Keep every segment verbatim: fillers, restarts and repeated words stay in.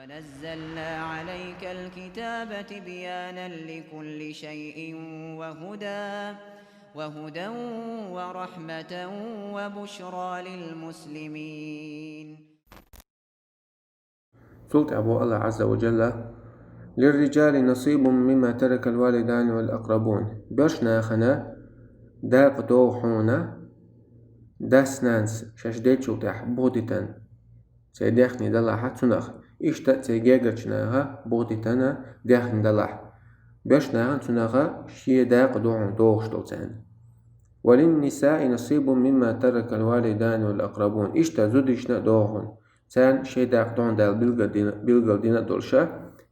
ونزلنا عليك الكتاب تبيانا لكل شيء وهدى وهدى ورحمة وبشرى للمسلمين. Цул тӀехьа боху Аллах Азза ва Джалла: «للرجال نصيب مما ترك الوالدان والأقربون». Боьрша нахана дакъа догӀу хьуна, дас-нанас шаьш деллачул тӀехьа бух дитина церан даьхни далахь цунах, иштта церан гергарчу наха бух дитина даьхни далахь. Боьрша нахана цунах шен дакъа ду хьуна догӀуш долу царна. «وللنساء نصيب مما ترك الوالدان والأقربون». Иштта зудчунна а догӀу хьуна. Царна шайн дакъа ду хьуна Дала билгал дина, билгал дина а долуш,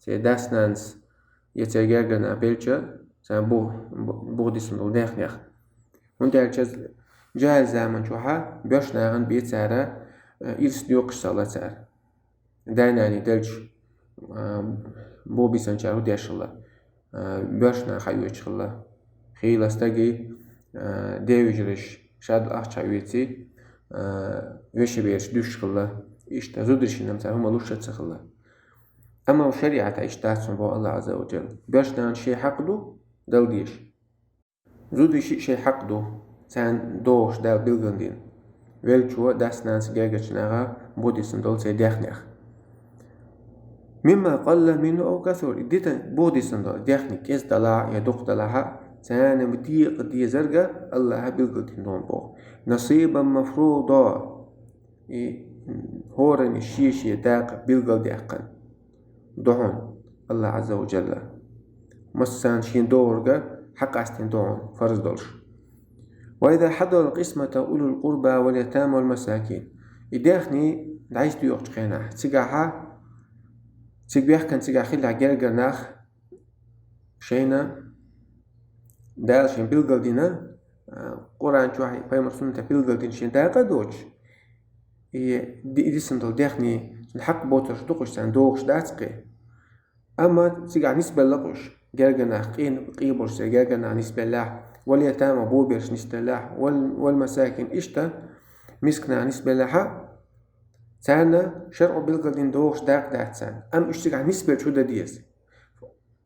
церан дас-нанас я церан гергара нах белча, царна бух, бух дисина долу даьхнех. ХӀунда аьлча жахӀил заман чохь боьрша нахана бен цара, э, ирс доькъуш ца хилла цара. Да-нана делча, э, бух бисинчара хӀун деш хилла? Э, боьрша нах хьаоьцуш хилла. Хийла стаге, э, девежарш шадолу ахча хьаоьций, э, вешин бераш дуьсуш хилла. Иштта зударшна-м цара хӀума луш а ца хилла. Амма шариӀатехь иштта дац хьуна боху Аллах Азза ва Джалла. Боьрша нахана шайн хьакъ ду, дала дезаш. Зударшна шайн хьакъ ду, царна догӀуш Дала билгал дина. Веллачо дас-нанас гергарчу наха бух дисина долу церан даьхнех. «مما قل منه أو كثر». И дитина бух дисина долу даьхни кӀезиг далахь а, я дукха далахь а, царна декъа дезарг Аллаха билгал дина ду хьуна боху. «نصيبا مفروضا». И хӀоранна шен-шен дакъа билгалдаьккхина ду хьуна Аллах Азза ва Джалла. Массарна шен догӀург хьакъастийна ду хьуна, фарз долуш. «وإذا حضر القسمة أولو القربى واليتامى والمساكين». И даьхни дӀасадоькъучу хенахь, цигахь цига бехкана цигахь хиллехь гергара нах, шайна Дала шайна билгал дина, а, Къуръан чохь, пайхамар суннатехь билгал дина шен дакъа а доцуш, и ди-, дисина долу даьхни, цуьнан хьакъ боцурш ду-кх уьш, царна догӀуш дац-кх. Амма цигахь нисбелла-кх уьш, гергара нах, къен-, къийболуш церан гергара нах нисбеллехь, вал ятама, боберш нисбеллехь, вал, вал масакин, иштта мисканаш нисбеллехь а, царна шарӀо билгал дина догӀуш дакъа дац царна. Амма уьш цигахь нисбелча хӀун дан деза?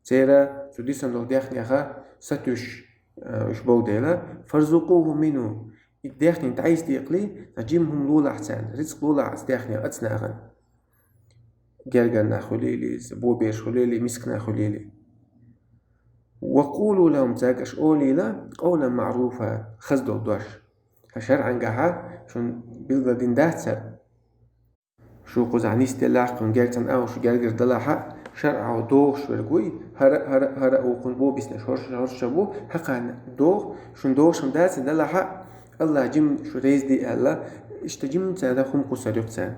Церан цу дисина долу даьхнех сатуьйсуш, а, уьш болу дела, «فارزقوهم منه». И даьхни дӀасадекъале, цхьа жима хӀума лолахь царна, рицкъ лолахь оцу даьхнех, оцу нахана. Гергара нах хуьлийла иза, боберш хуьлийла, мисканаш хуьлийла. «وقولوا لهم», цаьрга аша олийла, «قولا معروفا», хаза долу дош. Ткъа шарӀангахь шуна билгал дина дац хӀара. Шу кхузахь нисделлехь, кхуьнан герга цхьана агӀор шу гергара далахь а, шарӀо догӀуш верг вуй, хӀара, хӀара, хӀара а ву, кхунна бобиснарш хӀорш, хӀорш а бу, хӀокхарна догӀу, шуна догӀуш хӀума дац далахь а, Аллах жима шу реза де аьлла, иштта жимма царна хӀума кхуссур ю-кх царна.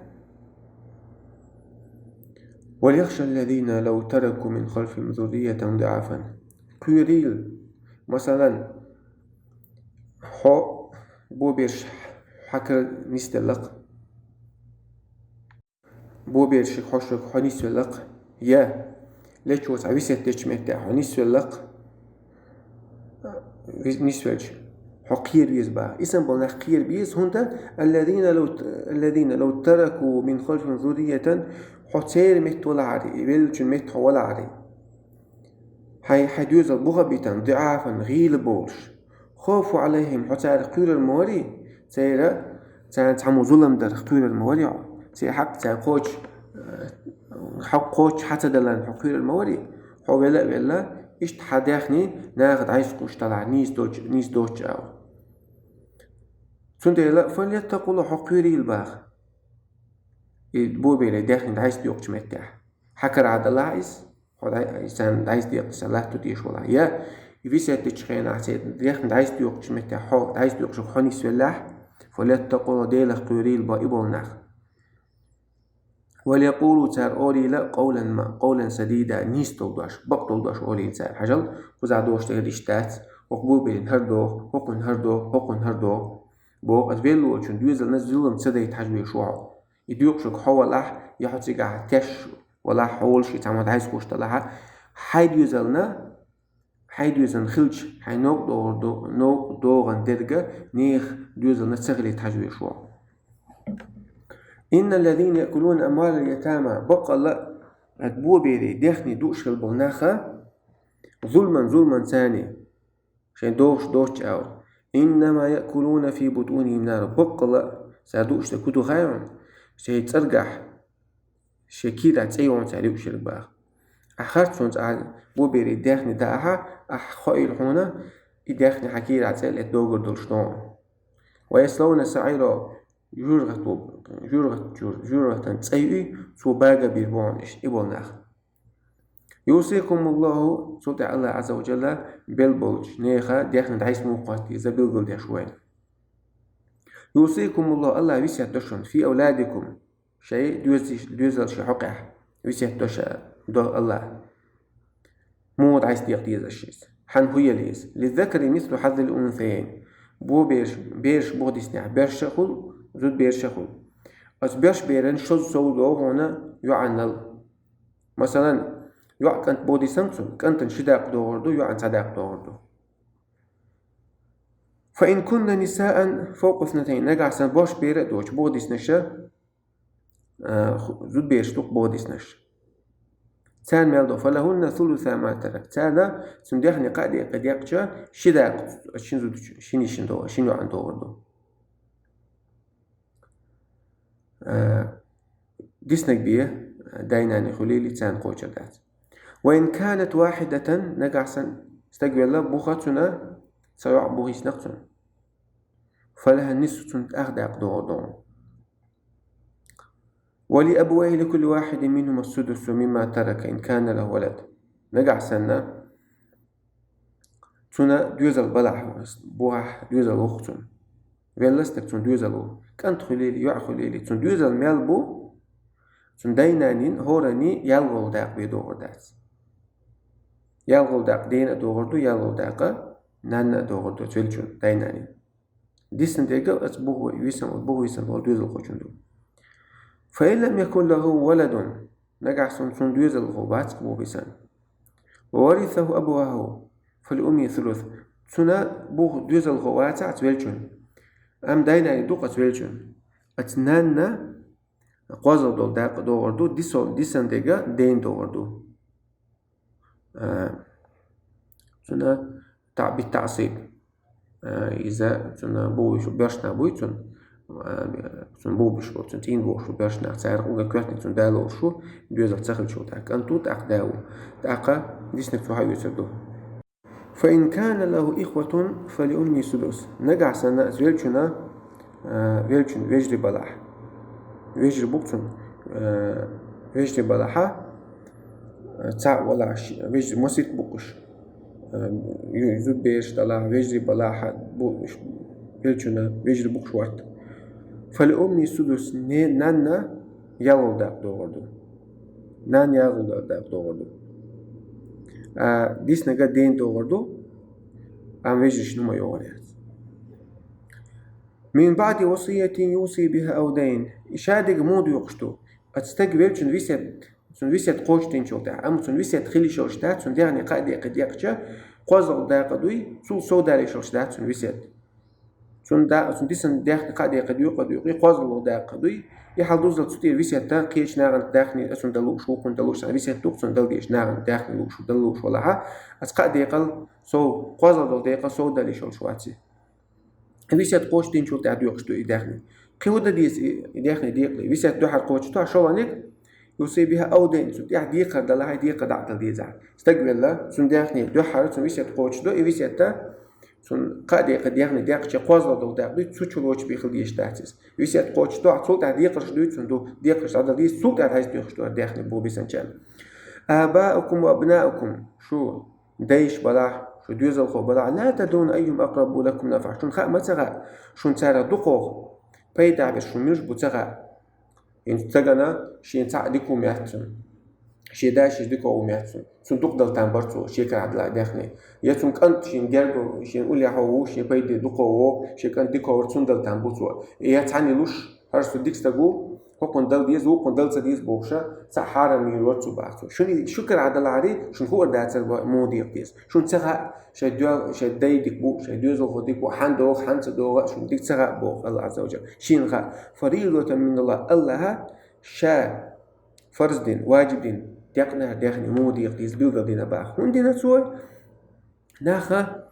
«وليخش الذين لو تركوا من خلفهم ذرية ضعافا». Кхоьрийла, масалан, хьо боберш хьакара нисделла-кх. Бобершиг хьо шуьга хьо нисвелла-кх, я лечо цхьа весет дечу меттехь хьо нисвелла-кх, ви-, нисвелча, хьо кхера веза боху. Иштта болу нах кхера беза, хӀунда «الذين لو ت-، الذين لو تركوا من خلفهم ذرية», хьо церан метта валахьара, и веллачун метта хьо валахьара. Хьайн, хьайн доьзал буха а битина, ضعافا, гӀийла болуш. «خافوا عليهم», хьо царах кхоьрур ма варий, церан, царна цхьаммо зулам дарх кхоьрур ма варий хьо. Церан хьакъ царна кхочуш, э, хьо кхочуш хьа ца даларна хьо кхоьрур ма варий. Хьо вела а велла, иштта хьан даьхни наха дӀасакхуьйсуш далахь, нийса доцуш, нийса доцуш ала. Цундела, «فليتقوا الله», хьо кхоьрийла боху. И боберийн даьхни дӀасадоькъучу меттехь. Хьан карахь далахь иза, хьо дӀа-, и царна дӀасадекъале, сан латто дезаш валахь. Я и весет дечу хенахь церан даьхни дӀасадоькъучу меттехь хьо, дӀасадоькъуш хьо нисвеллехь, «فليتقوا الله», Делах кхоьрийла боху и болу нах. «وليقولوا», цара олийла, «قولا ма-, قولا سديدا», нийса долу дош, бакъ долу дош олийла цара. Хьажал, кхузахь дош тера иштта дац, хӀокху боберийн хӀара догӀу, хӀокхуьнан хӀара догӀу, хӀокхуьнан хӀара догӀу. Боху, аса веллачун доьзална зулам ца дайта хьажа везаш ву хьо. И доькъушверг хьо валахь, я хьо цигахь теш валахь, хьо волуш и цхьаммо дӀасакхуьйсуш далахь, хьайн доьзална, хьайн доьзална хилча, хьайн новкъа догӀур ду-, новкъа догӀан дерг нехан доьзална ца хилийта хьажа везаш ву хьо. «إن الذين يأكلون أموال اليتامى», баккъалла, Ат бо бере дехне дууш хила бола наха, зулман, зулман цани, шайн дохуш доцчу агӀор. Иннама яъкулуна фи бутунихим нара. Баккъала а, цара дууш дерг хӀун ду хаьий хьуна? Шайн цӀергахь, шайн кийрахь цӀе йогӀу цара юуш ерг баха. Ахь харцонца ахь бо бере дехне даахьа, ахь хоийла хьуна, и дехне хьан кийрахь цӀе летта догар долуш догӀу. Ва яславна саӀира, жургӀат бу-, жургӀат, жур-, жургӀатан цӀе ю и, цо бага бийр бу хьуна иштта и болу нах. Юсикумуллаху, цул тӀаьхьа Аллах Азза ва Джалла бел болчу нехан дехне дӀасмукъа хӀотта иза билгалдеш ву вайна. Юсикумуллаху, Аллах весет до шуна, фи авладикум, шайн доьзалш-, доьзалшна хьокъехь весет до ша, до Аллах. Муха дӀасадекъа деза аша иза? Хьан хӀун яла иза? Лиззакари мислу хьаззил унсаяйн. Бо бераш, бераш бухадиснехь, боьрша а хуьлу, зудабераш а хуьлу. Оцу боьрша беран шозза сов догӀу хьуна йоӀанал. Масалан, йоӀа кӀант бухадисна цунна, кӀантана ши дакъа догӀур ду, йоӀана цхьа дакъа догӀур ду. Фа ин кунна нисаан фавкъа иснатайн, нагахь санна боьрша бер а доцуш бухадиснарш, а, ху-, зудабераш ду-кх бухадиснарш. Царна мел до, фалахунна сулуса ма тарак. Царна цуьнан дехне кхаа декъе декъча, ши дакъа шина зудчун, шина йишина догӀу, шина йоӀана догӀур ду. А, диснарг бен, дай-наной хуьлийла, царна кхочур дац. Ва ин канат вахидатан, нагахь санна стаг велла, буха цуьнан, цхьа йоӀ бухийсина-кх цунна. Фалаха нисфу, цунна ах дакъа догӀур ду. Ва ли абавайхи ликулли вахидин минхума ссудусу мимма тарака ин кана лаху валад. Нагахь санна, цуьнан доьзал балахь, бухахь доьзал ву-кх цуьнан. Велла стаг, цуьнан доьзал ву. КӀант хуьлийла, йоӀ хуьлийла, цуьнан доьзал мел бу, цуьнан дай-наний, хӀоранний ялхолгӀа дакъа бен догӀур дац. ЯлхолгӀа дакъа дена а догӀур ду, ялхолгӀа дакъа нанна а догӀур ду, оцу веллачун дай-наний. Дисна дерг а оцу бухо-, висина, бухийсина волу доьзалхочун ду. Фа ин лам якун лаху валадун, нагахь санна цуьнан доьзалхо вац-кх бухийсина. Ва варисаху абаваху, фалиуммихи сулус. Цуьнан буха доьзалхо вацахь оцу веллачун, амма дай-наний ду-кх оцу веллачун, оцу нанна кхозлагӀа долу дакъа догӀур ду, дисо-, дисна дерг а дена догӀур ду. А, цуьнан таъ-, бит-таъсиб. А, иза цуьнан бухуш боьрша нах буй цуьнан. А, цуьнан бухуш болу, цуьнан цӀийнан бухуш болу боьрша нах, цара уггар коьртаниг цуьнан да лоруш ву, доьзал ца хилча, тӀаккха кӀант ву, тӀаккха да ву. ТӀаккха диснарг цо хьаоьцур ду. Фа ин кана лаху ихватун фалиуммихи судус. Нагахь санна оцу веллачунна, а, веллачун вежарий балахь. Вежарий бу-кх цуьнан, а, вежарий балахьа, а, цхьаъ валахь, вежарий масийтта бу-кх уьш. А, ю-, зудабераш далахь, вежарий балахьа бу-, уьш, веллачунна вежарий бу-кх уьш ворта. Фалиуммихи судус, не-, нанна ялхолгӀа дакъа догӀур ду. Нанна ялхолгӀа дакъа догӀур ду. А, диснарг а дена догӀур ду, амма вежаршна хӀума йогӀур яц. Мин баъди васиятин юси биха ав дайн. И ша дерг муха доькъуш ду? Оцу стага веллачун весет, цуьнан весет кхочушдинчул тӀаьхьа, амма цуьнан весет хила йиш йолуш дац, цуьнан дехне кхаа декъе декъча, кхозлагӀа дакъа дуй, цул сов далийта йиш йолуш дац цуьнан весет. Цуьнан да-, цуьнан дисна дехне кхаа декъе декъа дуй, кхозлагӀа дакъа дуй. И хьал дузал цу тӀера весет кхечу нахана дехне, цуьнан дан лууш, вукхунна дан лууш, цхьана весет ду-кх цуьнан дала дезаш нахана дехне лууш, дан лууш валахьа, оцу кхаа декъал сов, кхозлагӀа долу декъал сов далийта йиш йолуш вац и. Весет кхочушдинчул тӀаьхьа доькъуш ду и дехне. Кхин хӀун дан деза и, и дехне декъале? Весет дуьххьара кхочуш ду, шолгӀаниг, юси биха ав дайн, цу тӀехь декхар далахь, и декхар дӀа а дала дезахь. Стаг велла, цуьнан дехне дуьххьара, цуьнан весет кхочуш ду, и весет цуьнан кхаа декъе дехне декъча кхозлагӀа долу дакъа дуй, цу чу лоцуш бен хила дезаш дац иза. Весет кхочуш ду, цул тӀаьхьа декхарш дуй цуьнан ду, декхарш дӀадала деза, цул тӀаьхьа хьайца доькъуш ду дехне боху бисанчарна. Абаукум ва абнаукум, шу дайш балахь, шу доьзалхо балахь, ла тадруна айюхум акърабу лакум нафаъ. Шуна хаа ма ца хаьа, шуна царах дукхох пайда беш шуна муьлш бу ца хаьа. ХӀинца стагана шена цхьаъ дика ву моьтту цунна. Шен дайшица дика ву моьтту цунна. Цунна дукха дала там бара цо, шен карахь дала дехне. Я цуьнан кӀант шена герга, шена уллехьа ву, шен пайде дукха ву, шен кӀант дика вара, цунна дала там бу цо. Я цхьаьна луш, хӀара со дика стаг ву, хӀокхунна дала деза, вукхунна дала ца деза бохуша, цхьаъ хьарам йийр вара цо бах цо. Шуна, шун карахь далахьарий, шуна хуур дацара муха декъа деза. Шуна ца хаьа, шайн доь-, шайн дай дика бу, шайн доьзалхо дика бу, хьан догӀу, хьан ца догӀу, шуна дика ца хаьа боху Аллах Азза ва Джалла. Шена хаьа. Фаридатан миналлах, Аллаха ша фарз дина, ваджиб дина, декънара дехне муха декъа деза билгал дина баха. ХӀунда дина цо? Наха,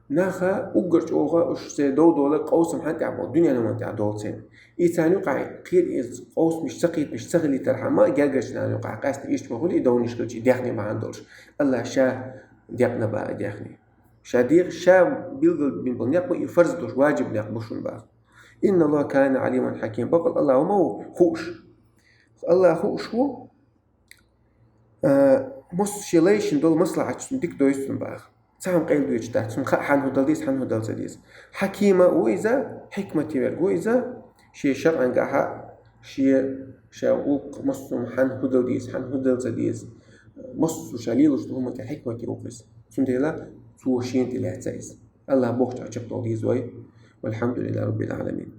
наха уггар чӀоагӀа уж цӀе дов дола къовсам хьан тӀехь болу, дуьненан ван тӀехь долу церан. И царна юкъахь кхера иза къовсамаш ца кхетамаш ца хилийтархьама, гергарчу нахана юкъахь къаьстина иштта ма хуьлу и довнаш хилча дехне бахьана долуш. Аллах ша декъна баха дехне. Ша дегӀ, ша билгал бина болу некъ бу и фарз долуш, ваджиб некъ бу шуна баха. Инна Аллаха кана алиман хьакима. Бакъал Аллах ма ву хууш. Аллах хууш ву, а, мос-, шен лайшна долу маслахьаташ цунна дика дойзу цунна баха. Цхьа хӀума къайла доьдуш дац, цунна хаьа хьан хӀун дала деза, хьан хӀун дала ца деза. Хьакима ву иза, хьикмате верг ву иза, шен шарӀангахьа, шен, ша гӀуллакх массо а хьан хӀун дала деза, хьан хӀун дала ца деза. Массо а ша лелаш долу хӀуманга хьикмате ву иза. Цундела цо шена тӀе лаьцна иза. Аллах бохучу чекхдала деза вай. Валхьамдулиллахи раббил Ӏаламин.